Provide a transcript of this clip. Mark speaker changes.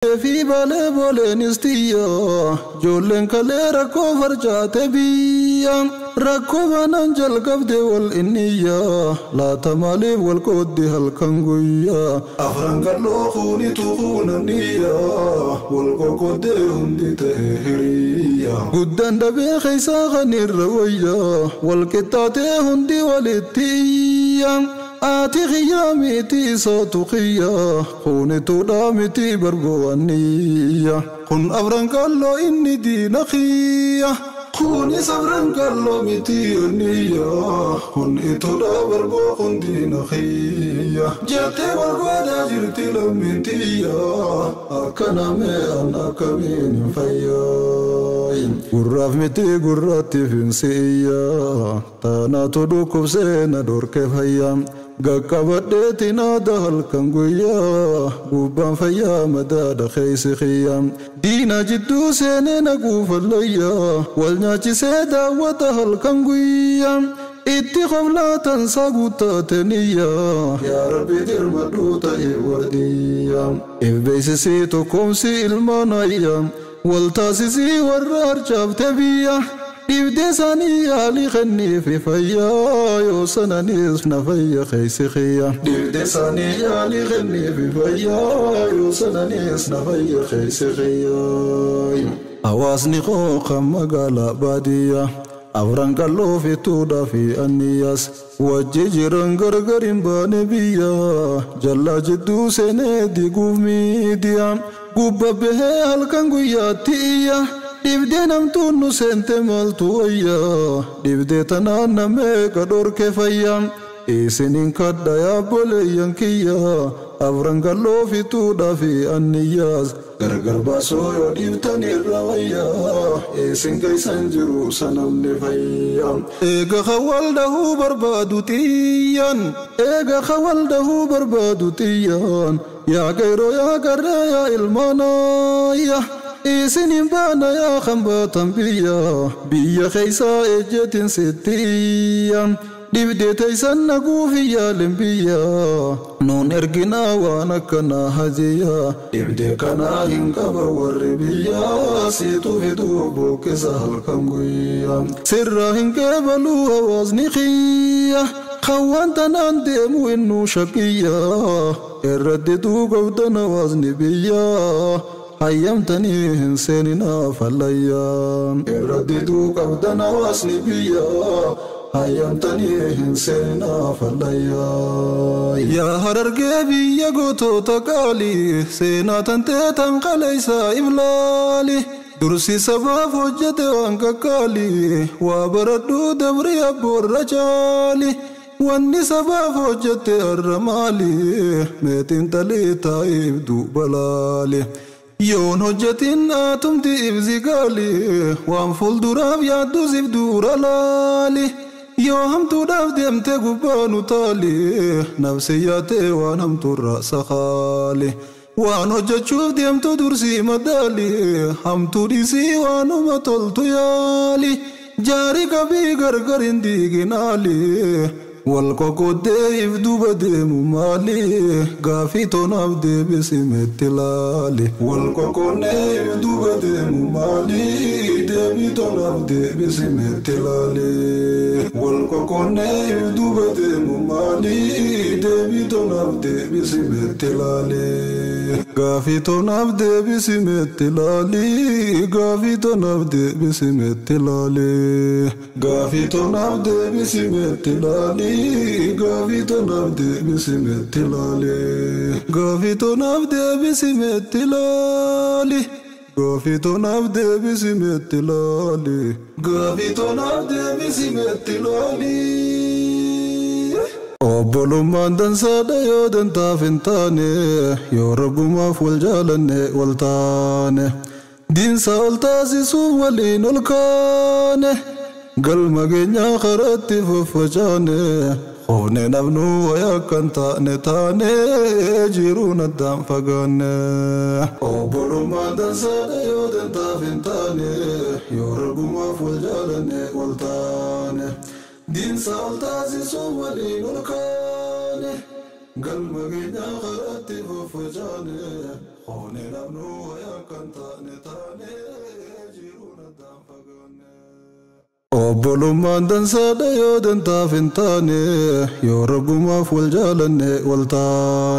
Speaker 1: Fi baalee booleenis tiyya, ijoolleen kalee rakkoo farcaate biyya. Rakkoo baanaan jalqabde wal inniyya, laata maaliif wal qooddi halkan guyyaa? Afran Qalloo kuunitu kuunaniyya, wal qoqqooddee hundi ta'e hiriyya. Guddaan dhabee keessaa kan irra wayya, wal qixxaatee hundi walitti iyya. Ati xiyyaa miti isaatu xiyya, kunituudha miti bargo'aniyya. Kun Afran Qalloo inni diina xiyya. Kunis Afran Qalloo miti onniyya, kun ituudha barboo kun diina xiyya. Jettee barbaadaa jirti lammiin tiyya, akka namee an akkamiin hin fayyaa. Gurraaf miti gurratti finsiiyya, taanaatu dhukkubsee na dhorke fayyaa. Gaqqabadheetiin aada halkan guyyaa, gubbaan fayyaa madaadha keessa xiyya. Diina jidduu seenee na guufallayya, wal nyaachisee daawwata halkan guyyaa. Itti qoflaatan saa guuttateniyya. Yaa Rabbi dirmadhuu ta'e wardiyya. If beeksisii tokkoomsi ilmaan ayya, wal taasisii warra harcaafte biyya. Dhibdee isaanii yaalii kenniifi fayyaa, yoo sananis na fayya keessa xiyya. Dhibdee isaanii yaalii kenniifi fayyaa, yoo sananis na fayya keessa xiyya. Hawaasni qooqa magaalaa baadiyyaa. Afran Qalloo fituudhaa fi anniyyaas wajji jiran gargar hin baane biyya. Jallaa jidduu seenee diguuf miidiyaa. Gubba bahee halkan guyyaatti iyya. Dhibdee namtuun nu seente maaltu wayya? Dhibdee tanaan namee dhorke fayyaa. Isinin kadha yaabboleeyyan kiyya. Afran Qalloo fituudhaa fi anniyyaas gargar baasoo yoo dhiiftan irra wayya. Isin keeysan jiru sanamni fayya. Eega khawal dahuu barbaadu xiyyan. Eega khawal dahuu barbaadu xiyyan. Yaa qeyroo yaa qarree yaa ilmaanayya. Isin hin baana yaa kan biyya. Biyya keeysaa ejjetin sittiyya. Dhibdee teeysan naguufi yaalin biyya. Nuun erginaa waan akkanaa hajiyya. Dhibdee kanaa hin qaba warri biyya. Siitu fiduu buqqisa halkan guyyaa. Sirraa hin qeebaluu hawaasni xiyya. Kan waan tanaan deemu innuu shaqiyya. Irratti duugabdan hawaasni biyya. Hayyamtanii hin seeninaa fallayyaa. Irratti duugabdan hawaasni biyya. Hayyamtanii hin seeninaa fallayyaa. Yaa Harargee biyya gootota qaalii, seenaa tantee tan qaleessa iblaali. Dursi sabaaf hojjete waan qaqqaalii, waa baradhuu dabri abboorra caali. Wanni sabaaf hojjete har'a maali? Meetiin xalii taa'iif duuba laali. Yoon hojjetin atumti ibsi gaali, waan fuulduraaf yaaddus if dura laali. Yoo hamtuudhaaf deemte gubbaa nu taali, nafsi yaatee waan hamtuurra sakaali. Waan hojjechuuf deemtu dursii madaali, hamtuu dhiisii waanuma toltu yaali. Jaari qabii gargar hin diiginaali. Wal qoqqooddee if duuba deemu maali? Gaafii tonaaf deebisi meetti laali. Wal qoqqoonnee if duuba deemu maali? Deebii tonaaf deebisi meetti laali. Wal qoqqoonnee if duuba deemu maali? Deebii tonaaf deebisi meetti laali. Gaafii tonaaf deebisi meetti laali. Gaafii tonaaf deebisi meetti laali. Gaafii tonaaf deebisi meetti laali. Gaafii tonaaf deebisi meetti laali. Gaafii tonaaf deebisi meetti laali. Gaafii tonaaf deebisi meetti laali. Gaafii tonaaf deebisi meetti laali. Obbolummaan dansaadha yoo dantaaf hin taane, yoo rabbumaaf wal jaalanne wal taane. Diinsa ol taasisuuf waliin ol kaane. Galma keenyaa karatti faffacaane. Hofne nafnu wayaa kan taane taane jiruun addaan fagaanne. Obbolummaan dansaadha yoo dantaaf hin taane, yoo rabbumaaf wal jaalanne wal taane. Diinsa ol taasisuuf waliin ol kaane. Galma keenyaa karatti faffacaane. Hoone dhabnu wayaa kan taane taane jiruun addaan fagaanne. Obbolummaan dansaadha yoo dantaaf hin taane, yoo rabbumaaf wal jaalanne wal taane.